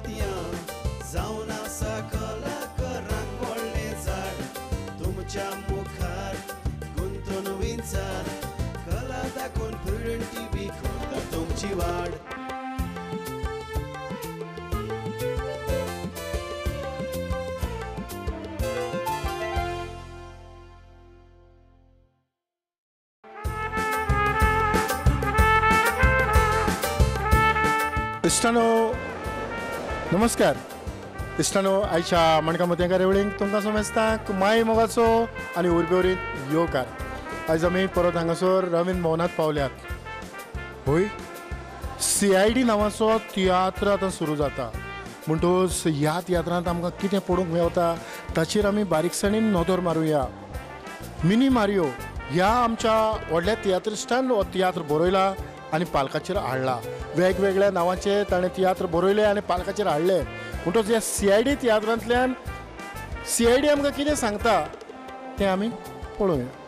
मोतयां जावन आसा कलाकारांक व्हडलें झाड तुमच्या मुखार गुंतून विंचार कला दाखोवन प्रुडंट टीव्ही करता तुमची वाड. इश्टानो नमस्कार. इश्टानो आयच्या माणका मोतयां कार्यावळींक तुमकां समजता माय मोगाचो आनी उर्बेवरीत येवकार. आयज आमी परत हांगासर रवींद्र भवनांत पावल्यात. हय, CID नांवाचो तियात्र आतां सुरू जाता म्हणटकच ह्या तियात्रांत आमकां कितें पळोवंक मेवता ताचेर आमी बारीकसाणीन नदर मारुया. मिनी मारियो ह्या आमच्या व्हडल्या तियात्रिस्टान हो तियात्र बरयला आनी पालकाचेर हाडला. वेगवेगळ्या नांवाचे ताणें तियात्र बरयले आनी पालकाचेर हाडले. म्हणटकच ह्या CID तियात्रांतल्यान CID आमकां कितें सांगता तें आमी पळोवया.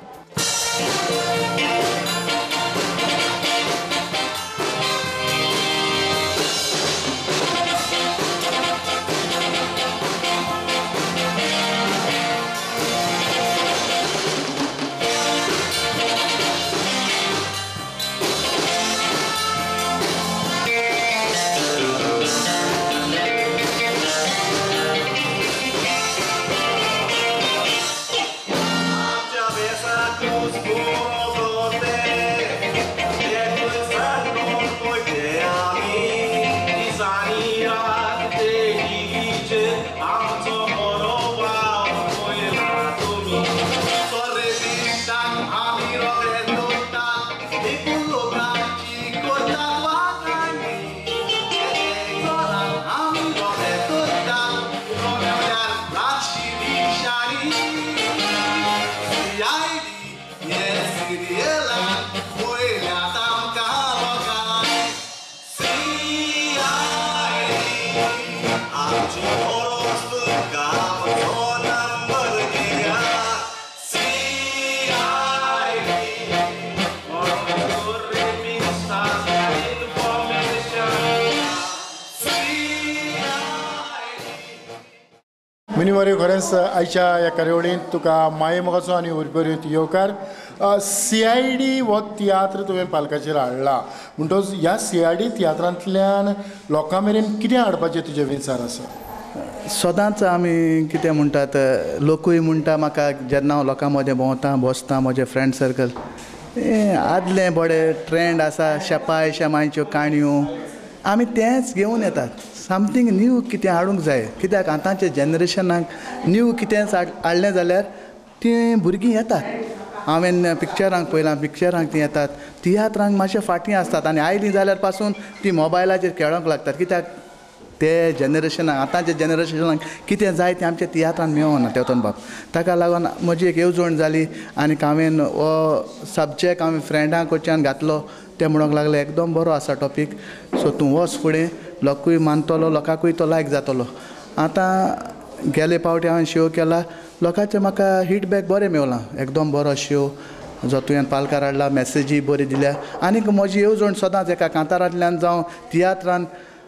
मिनी मारियो खरेंच आयच्या ह्या कार्यावळींत तुका माये मोगाचो आनी उर्बेरीत येवकार. CID हो तियात्र तुवें पालकाचेर हाडला म्हणटकच ह्या CID तियात्रांतल्यान लोकां मेरेन कितें हाडपाचें तुजें विचार आसा? सदांच आमी कितें म्हणटात, लोकूय म्हणटा म्हाका जेन्ना हांव लोकां मदें भोंवता बसता म्हजें फ्रेंड सर्कल आदलें बरें ट्रेंड आसा शेपाय शेमायच्यो काणयो आमी तेंच घेवन येतात. समथींग न्यू कितें हाडूंक जाय कित्याक आतांच्या जनरेशनाक न्यू कितें हाडलें जाल्यार तीं भुरगीं येतात. हांवें पिक्चरांक पळयलां, पिक्चरांक तीं येतात, तियात्रांक मातशें फाटीं आसतात आनी आयलीं जाल्यार पासून तीं मोबायलाचेर खेळोंक लागतात कित्याक ते जनरेशनाक आतांच्या जनरेशनाक कितें जाय तें आमच्या तियात्रान मेळना तेतोन बाब. ताका लागून म्हजी एक येवजण जाली आनी हांवें हो सब्जेक्ट हांवें फ्रेंडां कडच्यान घातलो. ते म्हणूंक लागले एकदम बरो आसा टॉपीक, सो तूं वच फुडें, लोकूय मानतलो, लोकांकूय तो लायक जातलो. आतां गेले पावटी हांवें शो केला, लोकांचे म्हाका फिडबॅक बरें मेवलां, एकदम बरो शो जो तुवें पालकार हाडला, मॅसेजी बरी दिल्या. आनीक म्हजी येवजण सदांच एका कांतारांतल्यान जावं तियात्रान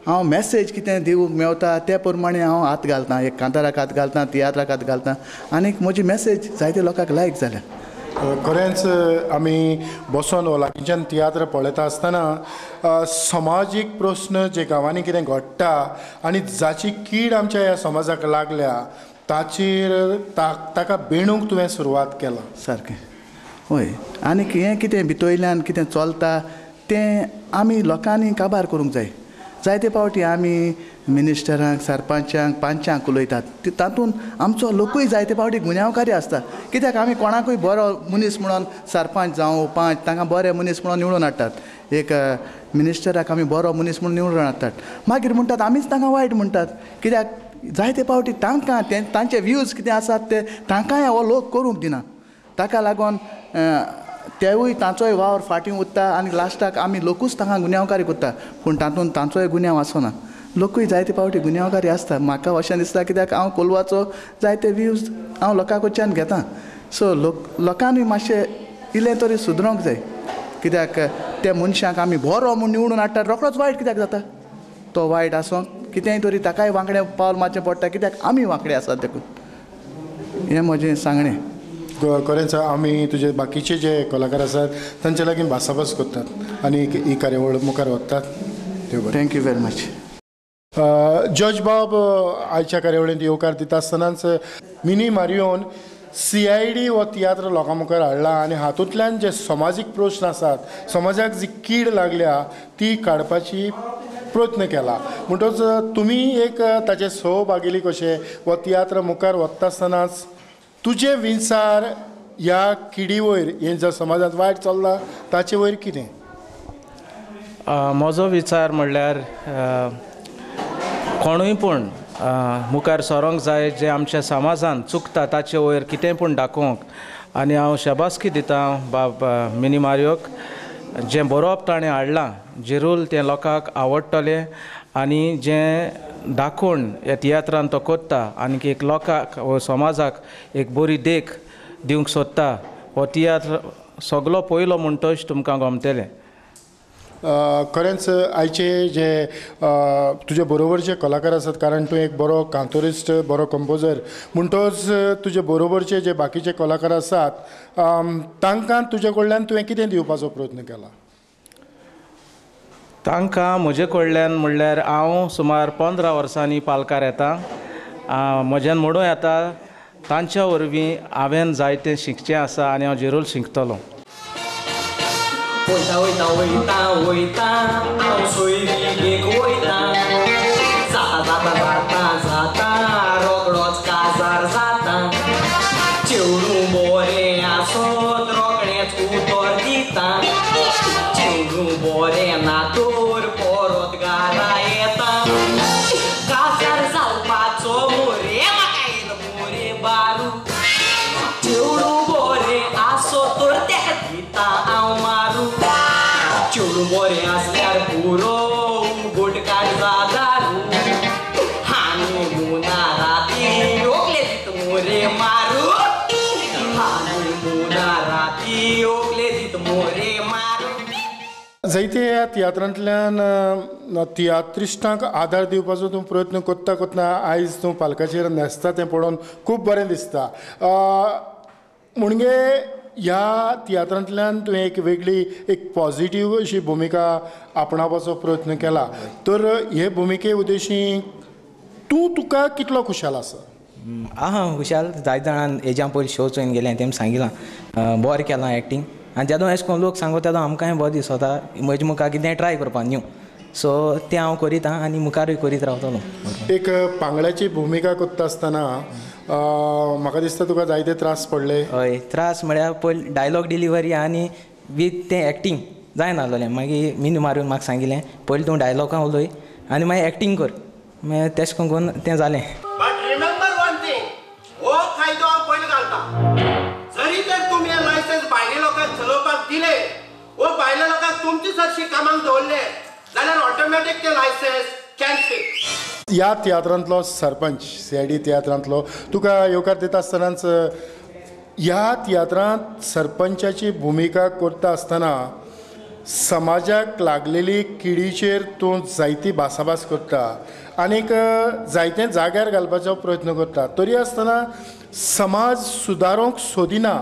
हांव मॅसेज कितें दिवंक मेवता ते प्रमाणे हांव हात घालतां, एक कांताराक हात घालतां, तियात्राक हात घालतां आनीक म्हजी मॅसेज जायते लोकांक लायक जाल्या. खरेंच आमी बसोन हो लागींच्यान तियात्र पळयता आसतना समाजीक प्रस्न जे गांवांनी कितें घडटा आनी जाची कीड आमच्या ह्या समाजाक लागल्या ताचेर ताका बेणूंक तुवें सुरवात केला. सारकें, हय. आनीक हें कितें भितरल्यान कितें चलता तें आमी लोकांनी काबार करूंक जाय. जायते पावटी आमी मिनिस्टरांक, सरपंचांक, पंचांक उलयतात, तातूंत आमचो लोकूय जायते पावटी गुन्यांवकारी आसता कित्याक आमी कोणाकूय बरो मनीस म्हणून सरपंच जावं पंच तांकां बरे मनीस म्हणून निवडून हाडटात, एक मिनिस्टराक आमी बरो मनीस म्हणून निवडून हाडटात, मागीर म्हणटात आमीच तांकां वायट म्हणटात कित्याक जायते पावटी तांकां तांचे व्यूज कितें आसात ते तांकांय हो लोक करूंक दिना. ताका लागून तेवूय तांचोय वावर फाटीं उरता आनी लास्टाक आमी लोकूच तांकां गुन्यांवकारी करता, पूण तातूंत तांचोय गुन्यांव आसना. लोकूय जायते फावटी गुन्यांवकारी आसता. म्हाका अशें दिसता कित्याक हांव कोलवाचो जायते व्यूज हांव लोकां कडच्यान घेता. सो लोकांनी मातशें इल्लें तरी सुदरोंक जाय कित्याक त्या मनशांक आमी बरो म्हूण निवडून हाडटात, रोखडोच वायट कित्याक जाता? तो वायट आसूंक कितेंय तरी ताकाय वांकडें पावल मारचें पडटा कित्याक आमी वांकडे आसात देखून हें म्हजें सांगणें. खरेंच आमी तुजे बाकीचे जे कलाकार आसात तांचे लागीं भासाभास करतात आनी ही कार्यावळ मुखार वतात. Thank you very much. George बाब, आयच्या कार्यावळींत येवकार दिता आसतनाच मिनी मारियोन CID हो तियात्र लोकां मुखार हाडला आनी हातूंतल्यान जे समाजीक प्रस्न आसात, समाजाक जी कीड लागल्या ती काडपाची प्रयत्न केला. म्हणटच तुमी एक ताचे सहभागी कशे हो तियात्र मुखार वता आसतनाच तुजे विचार ह्या किडी वयर, हें जर समाजांत वायट चल्लां ताचे वयर कितें? म्हजो विचार म्हणल्यार कोणूय पूण मुखार सरोंक जाय जें आमच्या समाजान चुकता ताचे वयर कितें पूण दाखोवंक. आनी हांव शाबासकी दितां बाब मिनी मारियोक, जें बरोवप ताणें हाडलां जेरूल तें लोकांक आवडटलें आनी जें दाखोवन ह्या तियात्रान तो करता आनी एक लोकांक वो समाजाक एक बरी देख दिवंक सोदता. हो तियात्र सगलो पयलो म्हणटच तुमकां गमतलें. खरेंच आयचे जे तुजे बरोबरचे कलाकार आसात, कारण तूं एक बरो कांतोरिस्ट, बरो कंपोजर, म्हणटच तुजे बरोबरचे जे बाकीचे कलाकार आसात तांकां तुजे कडल्यान तुवें कितें दिवपाचो प्रयत्न केला? तांकां म्हजे कडल्यान म्हणल्यार हांव सुमार 15 वर्सांनी पालकार येता, म्हज्यान म्हणूं येता तांच्या वरवीं हांवें जायतें शिकचें आसा आनी हांव जेरूल शिकतलो. वयता वयता वयता वयता हांव सोयरीगेक वयता, जाता जाता जाता जाता रोकडोच काजार जाता, चेडूं बरें आसत रोकडेंच उतर दिता, चेडूं बरें ना तर परत घरा येता, काजार जावपाचो मोरे म्हाका येयलो मोरे बारू, चेडूं बरें आसत तर तेका दिता हांव मारू, चेडूं बरें आसल्यार पुरो गुटकाट दारू, हानी मुना राती ओकले दित मोरे मारू, हानी मुना राती ओकले दित मोरे मारू. जायते ह्या तियात्रांतल्यान तियात्रिस्टांक आदार दिवपाचो तूं प्रयत्न करता करतना आयज तूं पालकाचेर न्हेसता तें पळोवन खूब बरें दिसता. म्हणजे ह्या तियात्रांतल्यान तुवें एक वेगळी एक पॉझिटीव अशी भुमिका आपणावपाचो प्रयत्न केला, तर हे भुमिके उद्देशी तूं तुका कितलो खुशाल आसा? आहा खुशाल. जायते जाणां हेज्या पयलीं शो चोयन गेलें तेम सांगिलां बरें केलां एक्टींग, आनी जेदो एशें कोन्न लोक सांगता तेदो आमकांय बरें दिसता म्हजे मुखार कितें ट्राय करपाक न्यू, सो तें हांव करीत आहा आनी मुखारूय करीत रावतलो. एक पांगळ्याची भुमिका करता आसतना म्हाका दिसता तुका जायते त्रास पडले. हय, त्रास म्हळ्यार पयलीं डायलॉग डिलिव्हरी आनी वीथ तें एक्टींग जायनासलें. मागीर मिनी मारून म्हाका सांगिलें पयलीं तूं डायलॉगां उलय आनी मागीर एक्टींग कर, मागीर तेशें करून तें जालें. बट रिमेंबर वन थिंग, हो कायदो हांव पयलीं घालता, जरी तर तुमी हें लायसन्स भायल्या लोकांक चलोवपाक दिलें वो भायल्या लोकांक तुमचे सरशी कामाक दवरले जाल्यार ऑटोमॅटीक तें लायसन्स कॅन्सील. ह्या तियात्रांतलो सरपंच CID तियात्रांतलो तुका येवकार दिता आसतनाच ह्या तियात्रांत सरपंचाची भुमिका करता आसतना समाजाक लागलेली किडीचेर तूं जायती भासाभास करता आनीक जायते जाग्यार घालपाचो प्रयत्न करता, तरी आसतना समाज सुदारूंक सोदिना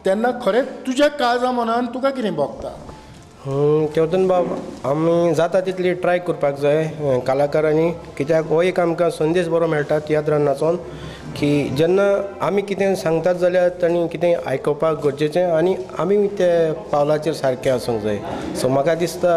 तेन्ना खरेंच तुज्या काळजा मनान तुका कितें भोगता? तेवतन बाब, आमी जाता तितली ट्राय करपाक जाय कलाकारांनी, कित्याक हो एक आमकां संदेश बरो मेळटा तियात्रान नाचोन की जेन्ना आमी कितें सांगतात जाल्यार तांणी कितें आयकुपाक गरजेचें आनी आमी ते पावलाचेर सारकें आसूंक जाय. सो म्हाका दिसता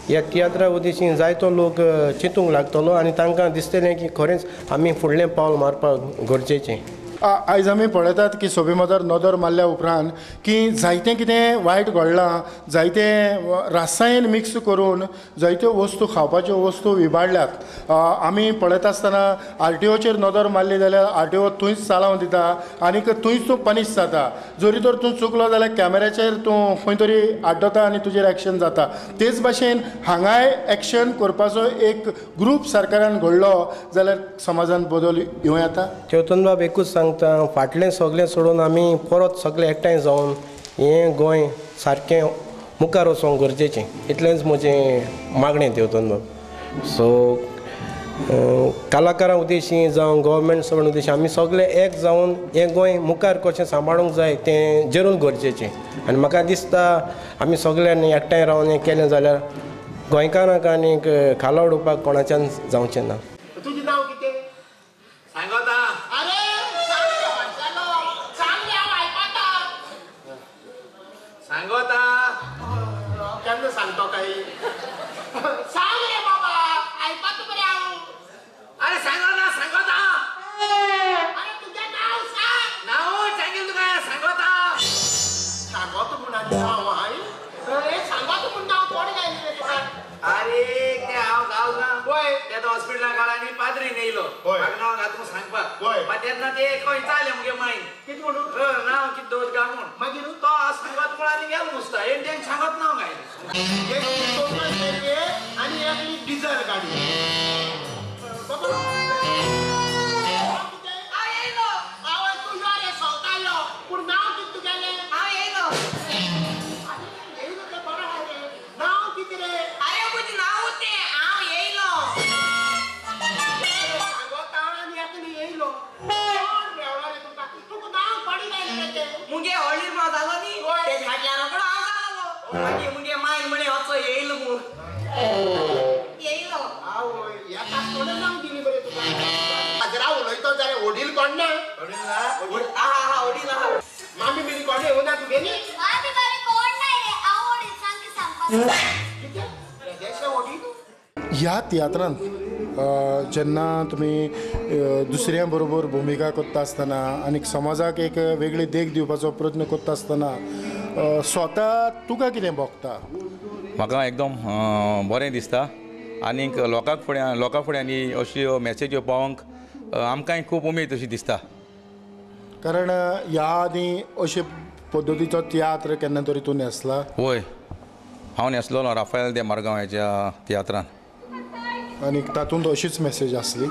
ह्या तियात्रा उद्देशीन जायतो लोक चिंतूंक लागतलो आनी तांकां दिसतलें की खरेंच आमी फुडलें पावल मारपाक गरजेचें. आयज आमी पळयतात की सोबे मदर नदर मारल्या उपरांत की जायतें कितें वायट घडलां, जायतें रसायन मिक्स करून जायत्यो वस्तू खावपाच्यो वस्तू विबाडल्यात. आमी पळयता आसतना आरटीओचेर नदर मारली जाल्यार आरटीओ थंयच चालाव दिता आनीक थंयच तूं पनीश जाता. जरी तर तूं चुकलो जाल्यार कॅमेऱ्याचेर तूं खंय तरी आड्डता आनी तुजेर एक्शन जाता. तेच भाशेन हांगाय एक्शन करपाचो एक ग्रूप सरकारान घडलो जाल्यार समाजान बदल येवं येता. चेतन बाब एकूच सांगता, फाटलें सगळें सोडून आमी परत सगळे एकठांय जावन हें गोंय सारकें मुखार वचोंक गरजेचें, इतलेंच म्हजें मागणें देवतन बाब. सो कलाकारां उद्देशी जावं गव्हर्मेंट सर्वंट उद्देशी आमी सगळे एक जावन हें गोंय मुखार कशें सांबाळूंक जाय तें जरूर गरजेचें. आनी म्हाका दिसता आमी सगळ्यांनी एकठांय रावन हें केलें जाल्यार गोंयकारांक आनीक खाला उडोवपाक कोणाच्यान जावचें ना. तुजें नांव कितें सांगता? अरे सांगता केन्ना सांगतो काय? सांग रे बाबा, आयकत बरे हांव. अरे सांगो ना, सांगता. अरे तुझे नाव सांग. नाव सांगेल तुका, सांगता. सांगत म्हूण नाव हाय. अरे सांगत म्हूण नाव कोण गायलें रे तुका? अरे ते हांव गाव ना, ते हॉस्पिटला गाल आनी पाद्रीन येयलो म्हाका नांव घातून सांगपाक. तेन्ना ते खंय चालें मुगे मायन कितें म्हणून नांव कितें दवर गा म्हूण. मागीर तो सांगत म्हूण आनी गेलो मुसता एंडियन सांगत नांव गायलें. आनी एकली डिझल गाडी. हांव तूं यो रे सोवतालो, पूण नांव कितें तुगेलें? हांव येयलो. येयलो तें बरें आहा रे, नांव कितें रे? अरे म्हजें नांव तें, हांव येयलो. सांगता आनी एकली येयलो. कोण मेवलो रे तुका? तुका नांव पडी गायलें रे तें. मुगे व्हडली मां जालो न्ही, तेजे फाटल्यान रोकडो हांव जालो. मागीर मुगे मायन म्हळें असो येयलो म्हूण. येयलो. आवय, एकाच कोणें नांव दिलें बरें तुका? हाजरा उलयतो जाल्यार वडील कोण ना? वडील ना? आहा आहा वडील आहा. मामी बिमी कोण येवना तुगेली? मामी बारे कोण नाही रे, हांव वडील सांग सांगपाक. कितें रेजेशे वडील? ह्या तियात्रांत जेन्ना तुमी दुसऱ्यां बरोबर भुमिका करता आसतना आनी समाजाक एक वेगळी देख दिवपाचो प्रयत्न करता आसतना स्वता तुका कितें भोगता? म्हाका एकदम बरें दिसता आनीक लोकांक फुड्यान लोकां फुड्यान ही अश्यो मॅसेज्यो पावोवंक आमकांय खूब उमेद अशी दिसता. कारण ह्या आदीं अशे पद्दतीचो तियात्र केन्ना तरी तूं न्हेसला? वय, हांव न्हेसलेलो राफायल दे मारगांव हेच्या तियात्रान. आनी तातूंत अशीच मॅसेज आसली?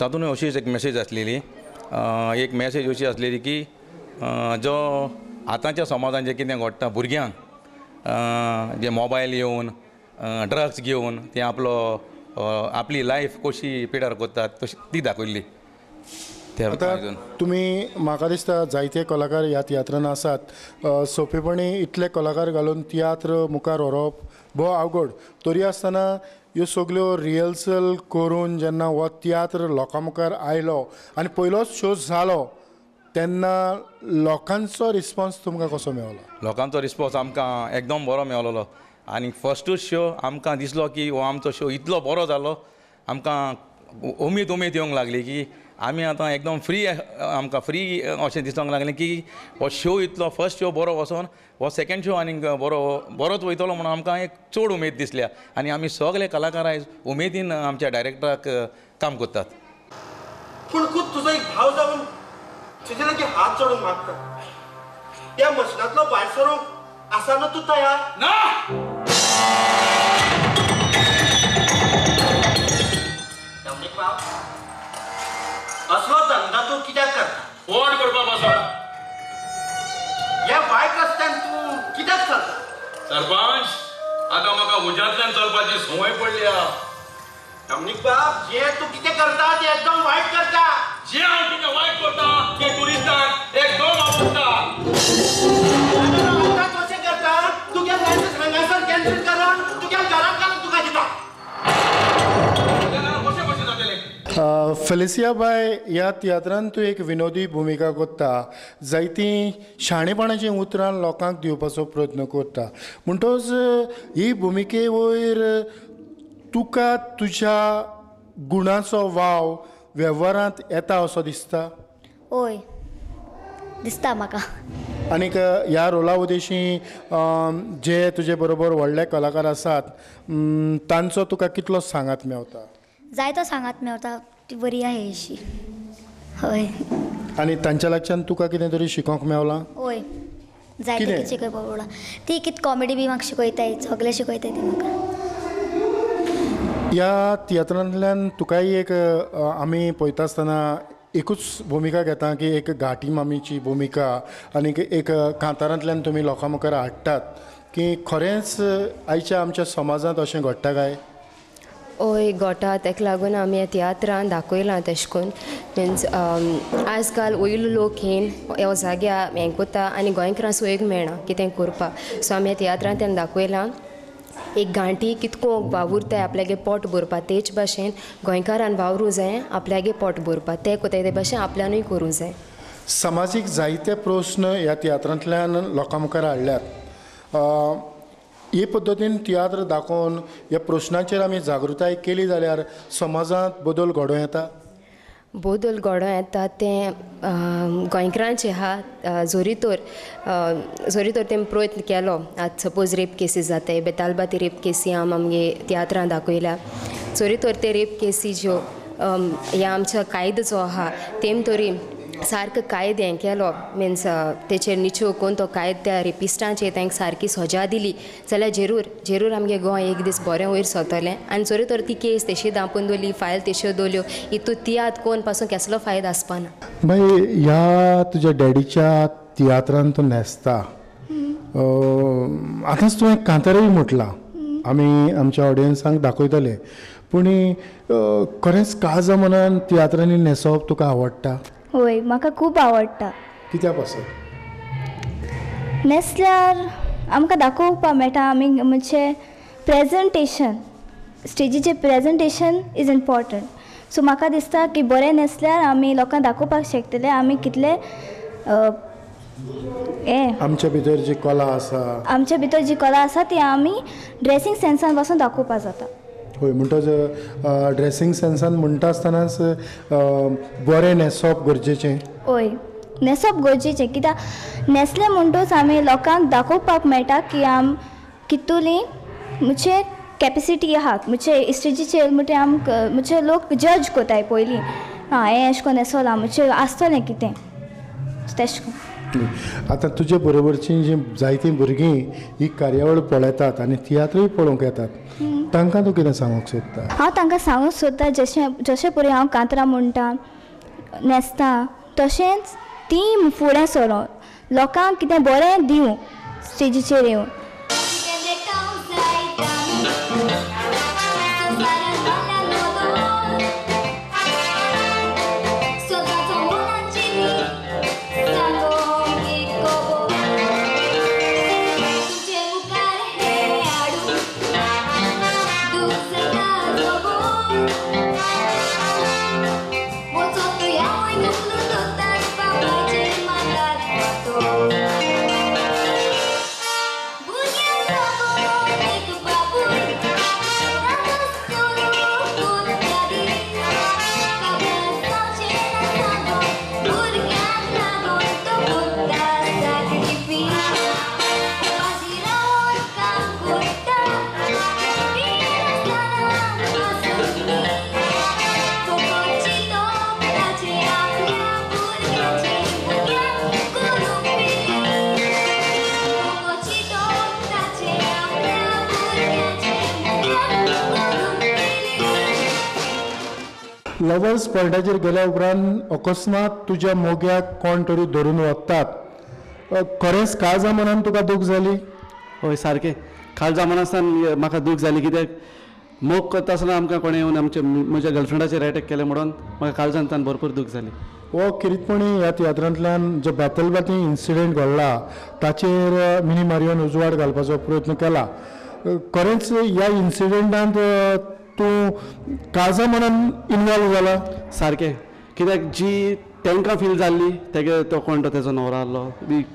तातूंतय अशीच एक मॅसेज आसलेली. एक मॅसेज अशी आसलेली की जो आतांच्या समाजान जें कितें घडटा भुरग्यांक जे मोबायल येवन ड्रग्स घेवन ते आपलो आपली लायफ कशी पिडार करतात तशी ती दाखयल्ली. आतां तुमी म्हाका दिसता जायते कलाकार ह्या तियात्रान आसात. सोंपेपणी इतले कलाकार घालून तियात्र मुखार व्हरप भोव अवघड, तरी आसतना ह्यो सगल्यो रिहर्सल करून जेन्ना हो तियात्र लोकां मुखार आयलो आनी पयलोच शो जालो तेन्ना लोकांचो रिस्पोन्स तुमकां कसो मेवलो? लोकांचो रिस्पोन्स आमकां एकदम बरो मेवलोलो आनी फर्स्टूच शो आमकां दिसलो की हो आमचो शो इतलो बरो जालो, आमकां उमेद उमेद येवंक लागली की आमी आतां एकदम फ्री, आमकां फ्री अशें दिसोंक लागलें की हो शो इतलो फर्स्ट शो बरो वचोन हो सेकेंड शो आनीक बरो बरोच वयतलो म्हणून आमकां एक चड उमेद दिसल्या आनी आमी सगळे कलाकार आयज उमेदीन आमच्या डायरेक्टराक काम करतात. पूण खूब तुजो एक भाव जावन तुजे लागीं हात जोडून मागता, ह्या मशिनांतलो भायर सरूंक आसा न्हू तूं तयार? ना. डॉमनीक बाब, असलो धंदा तूं कित्याक करता? कोण करपाक बसो? ह्या वायट रस्त्यान तूं कित्याक चलता? सरपंच, आतां म्हाका उज्यांतल्यान चलपाची संवय पडल्या. डॉमनीक बाब, जे तूं कितें करता तें एकदम वायट करता. जे हांव कितें वायट करता तें ट्युरिस्टांक एकदम आवडटा. आतां कशें करता? तुगे लायसन्स हांगासर कॅन्सल करून तुगे घरांत घालून तुका दिता. कशें कशें जातलें? फेलिसिया बाय, ह्या तियात्रान तूं एक विनोदी भुमिका करता, जायतीं शाणेपणाचीं उतरां लोकांक दिवपाचो प्रयत्न करता, म्हणटच ही भुमिके वयर तुका तुज्या गुणाचो वाव वेव्हारांत येता असो दिसता? हय, दिसता म्हाका. आनीक ह्या रोला उद्देशी जे तुजे बरोबर व्हडले कलाकार आसात तांचो तुका कितलो सांगात मेवता? जायतो सांगात मेवता, ती बरी आहा अशी. हय. आनी तांच्या लागच्यान तुका कितें तरी शिकोवंक मेवलां? हय, जायते कितें शिकोवपाक मेवलां. ती कितें कॉमेडी बी म्हाका शिकयताय, सगळें शिकयताय ती म्हाका. ह्या तियात्रांतल्यान तुकाय एक आमी पळयता आसतना एकूच भुमिका घेता की एक घाटी मामीची भुमिका आनी एक कांतारांतल्यान तुमी लोकां मुखार हाडटात की खरेंच आयच्या आमच्या समाजांत अशें घडटा काय? हो एक गोटा तेका लागून आमी ह्या तियात्रान दाखयलां तेश कोन्न मिन्स आज काल वयलो लोक येन ह्या जाग्या हें कोता आनी गोंयकारां सोयीक मेळना कितें करपाक. सो आमी ह्या तियात्रान तेन्ना दाखयलां एक गांठी कितको वावुरताय आपल्यागे पोट भरपा, तेच भाशेन गोंयकारान वावरूं जाय आपल्यागे पोट भरपा, ते कोताय ते भाशेन आपल्यानूय करूं जाय. समाजीक जायते प्रस्न ह्या तियात्रांतल्यान लोकां मुखार हाडल्यात. हे पद्दतीन तियात्र दाखोवन ह्या प्रश्नाचेर आमी जागृताय केली जाल्यार समाजांत बदल घडोवं येता. बदल घडोवं येता तें गोंयकारांचे आहा. जोरी तर तेमी प्रयत्न केलो, आतां सपोज रेप केसीस जाताय, बेतालबाती रेप केसी आमगे तियात्रां दाखयल्या, जोरी तर ते रेप केसी ज्यो ह्या आमच्या कायदो जो आहा तेम तरी सारको कायदो हें केलो मिन्स तेचेर निचो कोन्न तो कायदो त्या रेपिस्टांचेर तांकां सारकी सजा दिली जाल्यार जेरूर जेरूर आमगे गोंय एक दीस बरें वयर सरतलें. आनी जरी तर ती केस तेशी दांपून दवरली, फायल तेश्यो दवरल्यो, हितून तियात्र कोन्न पासून केसलो फायदो आसपा ना. बाय, ह्या तुज्या डॅडीच्या तियात्रान तूं न्हेसता, आतांच तुवें कांतारय म्हटलां, आमी आमच्या ऑडियन्सांक दाखयतले, पूण खरेंच काळजा मनान तियात्रांनी न्हेसप तुका आवडटा? हय, म्हाका खूब आवडटा. कित्या पासून? न्हेसल्यार आमकां दाखोवपाक मेळटा आमी म्हणजे प्रेजेंटेशन, स्टेजीचें प्रेजेंटेशन is important. सो म्हाका दिसता की बरें न्हेसल्यार आमी लोकांक दाखोवपाक शकतले आमी कितले आमच्या भितर जी कला आसा, आमच्या भितर जी कला आसा ती आमी ड्रेसींग सेन्सान पासून दाखोवपाक जाता. हय, म्हणटच ड्रेसींग सेन्सान म्हणटा आसतनाच बरें न्हेसप गरजेचें. हय, न्हेसप गरजेचें, कित्याक न्हेसलें म्हणटच आमी लोकांक दाखोवपाक मेळटा की आम कितुली म्हणजे कॅपेसिटी आहा, म्हणजे स्टेजीचेर म्हणजे आमकां म्हणजे लोक जज कोताय पयलीं, आं हें एशें कोन्न न्हेसोलां म्हणजे आसतलें कितें तेशें कोन्न. आतां तुजे बरोबरचीं जीं जायतीं भुरगीं ही कार्यावळ पळयतात आनी तियात्रूय पळोवंक येतात, तांकां तूं कितें सांगूंक सोदता? हांव तांकां सांगूंक सोदता जशें जशें पळय हांव कांतरां म्हणटा न्हेसता तशेंच तीं फुडें सरोन लोकांक कितें बरें दिवं स्टेजीचेर येवन. लवर्स पॉयंटाचेर गेल्या उपरांत अकस्मात तुज्या मोग्याक कोण तरी धरून वतात, खरेंच काळजा मनान तुका दूख जाली? हय, सारकें काळजा मनासान म्हाका दूख जाली, कित्याक मोग करता आसतना आमकां कोणें येवन आमच्या म्हज्या गर्लफ्रेंडाचेर एटॅक केलें म्हणून म्हाका काळजान भरपूर दूख जाली. हो किरीटपणी ह्या तियात्रांतल्यान जो बेतलबाती इन्सिडंट घडला ताचेर मिनी मारियोन उजवाड घालपाचो प्रयत्न केला. खरेंच ह्या इन्सिडंटांत तूं काळजा मनान इनवॉल्व जाला? सारकें, कित्याक जी तांकां फील जाल्ली तेगे तो कोण तो तेजो न्हवरो आहलो,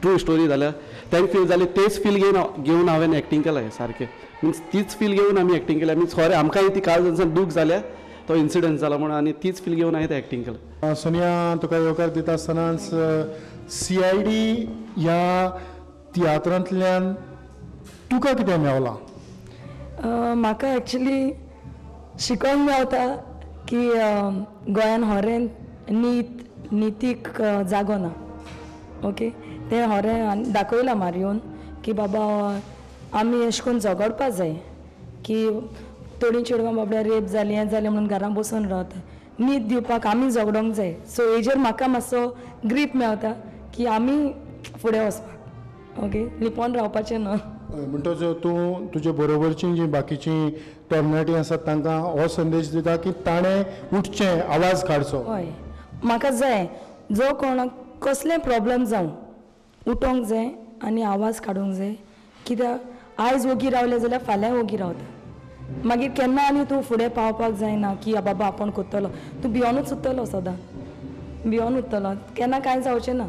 ट्रू स्टोरी जाल्या तांकां फील जाली तेच फील घेवन हांवें एक्टींग केलां. सारकें मिन्स तीच फील घेवन आमी एक्टींग केल्या, मिन्स खरें आमकांय ती काळजान दूख जाल्या तो इन्सिडंट जाला म्हणून, आनी तीच फील घेवन हांवें तें एक्टींग केलां. सोनिया, तुका येवकार दिता आसतनाच CID ह्या तियात्रांतल्यान तुका कितें मेवलां? म्हाका एक्चुली शिकोवंक मेवता की गोंयान होरें नितीक जागो ना. ओके, तें होरें दाखयलां मारियोन की बाबा आमी अशें करून झगडपा जाय की थोडीं चेडवां बाबड्या रेप जालीं हें जालें म्हणून घरां बसून रावता, नीत दिवपाक आमी झगडोंक जाय. सो हेजेर म्हाका मातसो ग्रीप मेवता की आमी फुडें वचपाक, ओके, लिपोन रावपाचें न्हू. म्हणटच तूं तुजे बरोबरची जी बाकीची तरणाटी आसात तांकां हो संदेश दिता की ताणें उठचें, आवाज काडचो. हय, म्हाका जाय जो कोणाक कसलें प्रॉब्लम जावं उठोंक जाय आनी आवाज काडूंक जाय. कित्याक आयज ओगी रावलें जाल्यार फाल्यां ओगी रावता, मागीर केन्ना आनी तूं फुडें पावपाक जायना की बाबा आपूण करतलो. तूं भियोनूच उरतलो, सदां भियोन उरतलो, केन्ना कांय जावचें ना.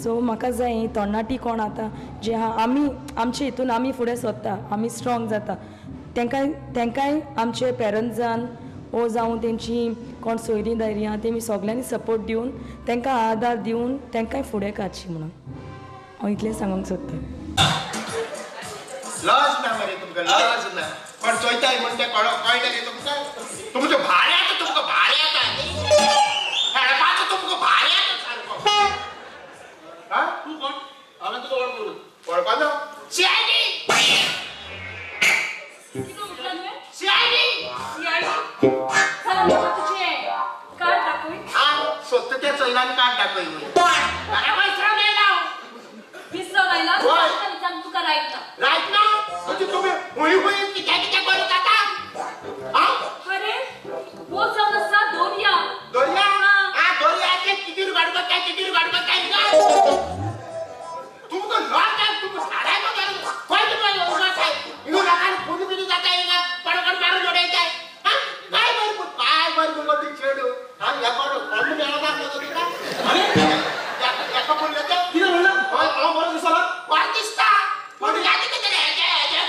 सो म्हाका जाय तरणाटी कोण आतां जे आहा आमी आमचे हितून आमी फुडें सरता, आमी स्ट्रॉंग जाता, तेंकांय आमचे पेरंट्सान ओ जावं तेंची कोण सोयरीं दायरीं आहा तेमी सगल्यांनी सपोर्ट दिवन तेंकां आदार दिवन तेंकांय फुडें काडची म्हणून हांव इतलें सांगूंक सोदतां. लज ना मरे तुमकां, लज ना. पण चोयताय म्हण तें कळ्ळें रे तुमकां? तुमचो भाड्याचो तुमकां भाड्याचा खेळपाचो तुमकां भाड्याचो सारको. हा तूं कोण? हांवें तुका वळखूं वळखना? सीआयडी. कितें म्हटलें तुवें? सीआयडी. सीआयडी? तुजें कार्ड दाखय. हा सोदता त्या चोयलान कार्ड दाखय. बराबर विसरोन आयला. विसरोन आयला? तुका रायट ना. रायट ना? म्हणजे तुमी हुंय हुंय कित्या कित्या करूं जाता? अरे वो जावन आसा दोरया. दोरया? हा दोरयाचे कितीर गाडगो काय कितीर गाडगो काय तुमकां लज ना, तुमकां साड्याचो खंय तुमकां येवंक जाय? हिंगा लोकांक खून बिन जाता, हिंगा कोण मारून उडयताय. काय बरें काय बरें मुगो ती चेडू. हा ह्या कोण कोण मेळना मुगो तुका? हेका म्हणलें तें कितें म्हणलें? हय हांव बरो दिसना? बरें दिसता पूण यादी कितें रे हेजें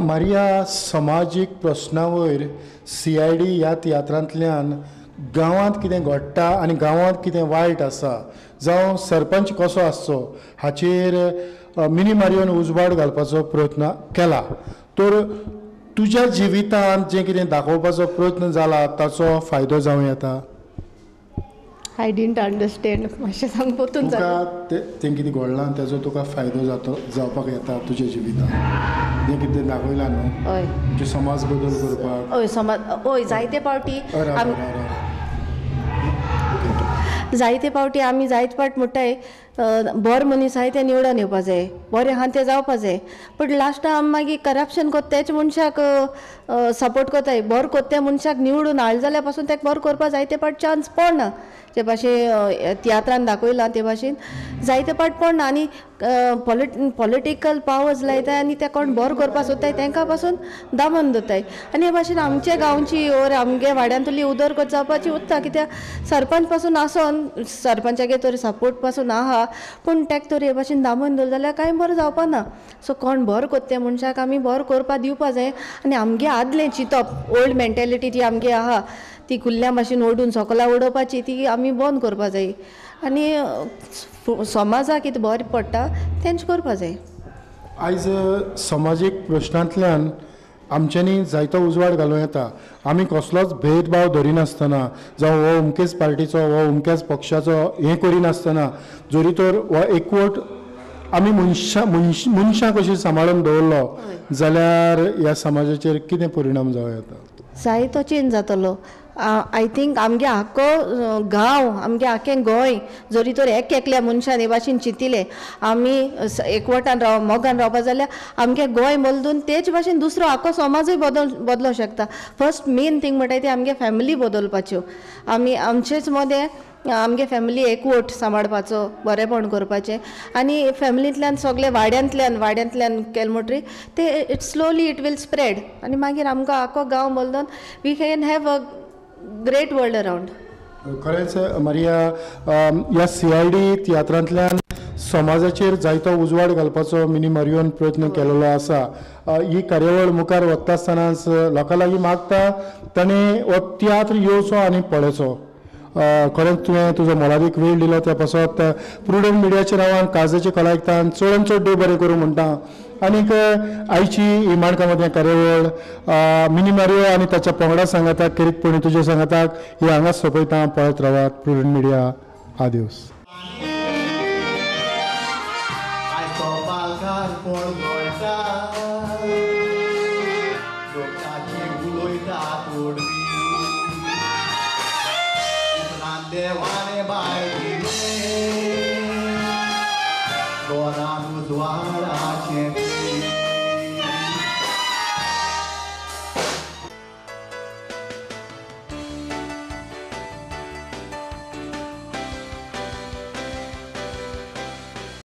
मारिया, समाजीक प्रस्नावयर CID ह्या तियात्रांतल्यान गांवांत कितें घडटा आनी गांवांत कितें वायट आसा जावं सरपंच कसो आसचो हाचेर मिनी मारियोन उजवाड घालपाचो प्रयत्न केला. तर तुज्या जिवितांत जें कितें दाखोवपाचो प्रयत्न जाला ताचो फायदो जावं येता? I didn't understand. मातशें सांग परतून. तुका तें कितें घडलां तेजो तुका फायदो जातो जावपाक येता तुज्या जिवितांत जें कितें दाखयलां न्हू? हय, म्हणजे समाज बदल करपाक. हय समाज, हय जायते पावटी जायते पावटी आमी जायते पावट म्हणटाय बरो मनीस आहाय ते निवडून येवपा जाय, बरें आहा तें जावपा जाय, बट लास्टाक आमी मागीर करप्शन कोत्ता तेच मनशाक सपोर्ट कोत्ताय. बरो कोत्ता त्या मनशाक निवडून हाडले जाल्यार पासून ताका बरो करपा जायते पावट चान्स पडना. जे भाशेन तियात्रान दाखयलां ते भाशेन जायते पावट पडना आनी पॉलिटिकल पावर्स लायताय आनी ते कोण बरो करपा सोदताय तांकां पासून दामून दवरताय. आनी हे भाशेन आमच्या गांवची ओर आमगे वाड्यांतली उदरगत जावपाची उरता, कित्याक सरपंच पासून आसोन सरपंचागे तर सपोर्ट पासून आहा पूण ताका तर हे भाशेन दामून दवरलें जाल्यार कांय बरें जावपा ना. सो कोण बरो कोत्ता त्या मनशाक आमी बरो करपा दिवपा जाय आनी आमगे आदलें चिंतप ओल्ड मेंटेलिटी जी आमगे आहा ती कुल्ल्या भाशेन ओडून सोकला उडोवपाची ती आमी बंद करपा जाय आनी समाजाक कितें बरें पडटा तेंच करपा जाय. आयज समाजीक प्रश्नांतल्यान आमच्यांनी जायतो उजवाड घालूं येता. आमी कसलोच भेदभाव धरिनासतना जावं हो अमकेच पार्टीचो हो अमक्याच पक्षाचो हें करिनासतना जरी तर हो एकवट आमी मनशां मनशां कशी सांबाळून दवरलो जाल्यार ह्या समाजाचेर कितें परिणाम जावं येता? जायतो चेंज जातलो. I think आमगे आख्खो गांव, आमगे आख्खें गोंय जरी तर एक एकल्या मनशान हे भाशेन चिंतिलें आमी एकवटान राव, मोगान रावपा जाल्यार आमगे गोंय बदलून तेच भाशेन दुसरो आख्खो समाजूय बदलोंक शकता. फर्स्ट मेन थींग म्हणटा ती आमगे फॅमिली बदलपाच्यो. आमी आमचेच मदें आमगे फॅमिली एकवट सांबाळपाचो, बरेंपण करपाचें आनी फॅमिलींतल्यान सगळे वाड्यांतल्यान केलें म्हणटरी ते it slowly it will spread आनी मागीर आमकां आख्खो गांव बदलून we can have a great world around. खरेंच मारिया, ह्या CID तियात्रांतल्यान समाजाचेर जायतो उजवाड घालपाचो मिनी मारियोन प्रयत्न केलेलो आसा. ही कार्यावळ मुखार वता आसतनाच लोकां लागीं मागता ताणें हो तियात्र येवचो आनी पळोवचो. खरेंच तुवें तुजो मोलादीक वेळ दिलो त्या पासत प्रुडंट मिडियाच्या नांवान काळजाची कला आयकतान चडान चड देव बरें करूं म्हणटा. आनीक आयची ही माणकां कार्यावळ मिनी मारियो आनी ताच्या पंगडा सांगाताक खेरीतपणी तुज्या सांगाताक ही हांगाच सोंपयता. पळयत रावात प्रुडंट मिडिया. आदिवस.